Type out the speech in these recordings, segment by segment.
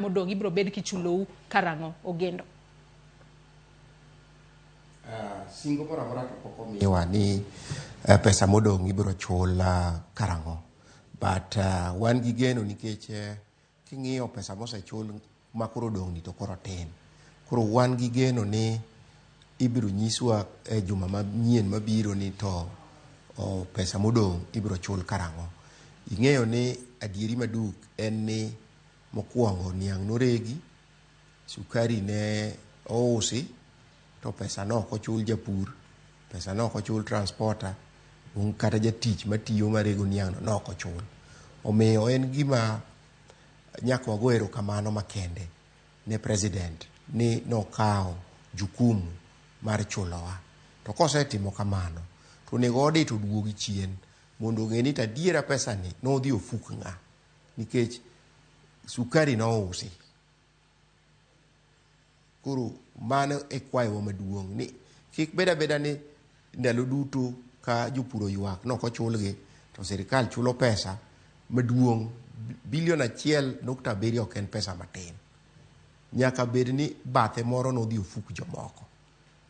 Modong' ibiro bed kichulou karang'o Ogendo? Singo moro amora to pok omiwa ni pesa modong' ibiro chul karang'o. But wan gi geno nikech king'iyo pesa mosechul ma koro odong' ni to koro tin. Koro wan gi geno ni ibiro nyiswa e juma manyien mabiro ni to pesa modong' ibiro chul karang'o. Ing'eyo ni adieri maduk en ni mokwongo niang' noregi, sukari ne ousi, to pesa no ok ochul japur, pesa no ok ochul transporter, kata jatich matiyo marego niang' no nok ochul. Omiyo en gima nyaka wago erokamano makende ne president ni nokawo jukumu mar chulowa. To kosetimo kamano, to onego audit oduogi chien mondo ong'e ni to adiera pesa ni nodhi ofuk ng'a. Nikech sukari nousi. Koro mano e kwayowa maduong' ni kik bed abeda ni ndalo duto ka jopur oywak nok ochulgi to sirikal chulo pesa maduong' bilion 1.7 ok en pesa matin. Nyaka bed ni bathe moro nodhi ofuk jomoko.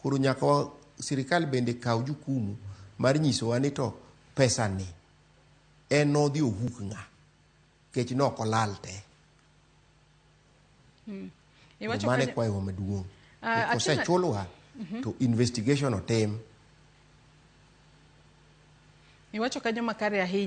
Koro nyaka sirikal bende kaw jukumu mar nyisowa ni to pesa ni en nodhi ohuk ng'a nikech nok olal te. Iwacho Mano e kanyo- kwayowa maduong'. Achiel- Kosechulwa to investigation otim. Iwacho kanyo makare ahinya.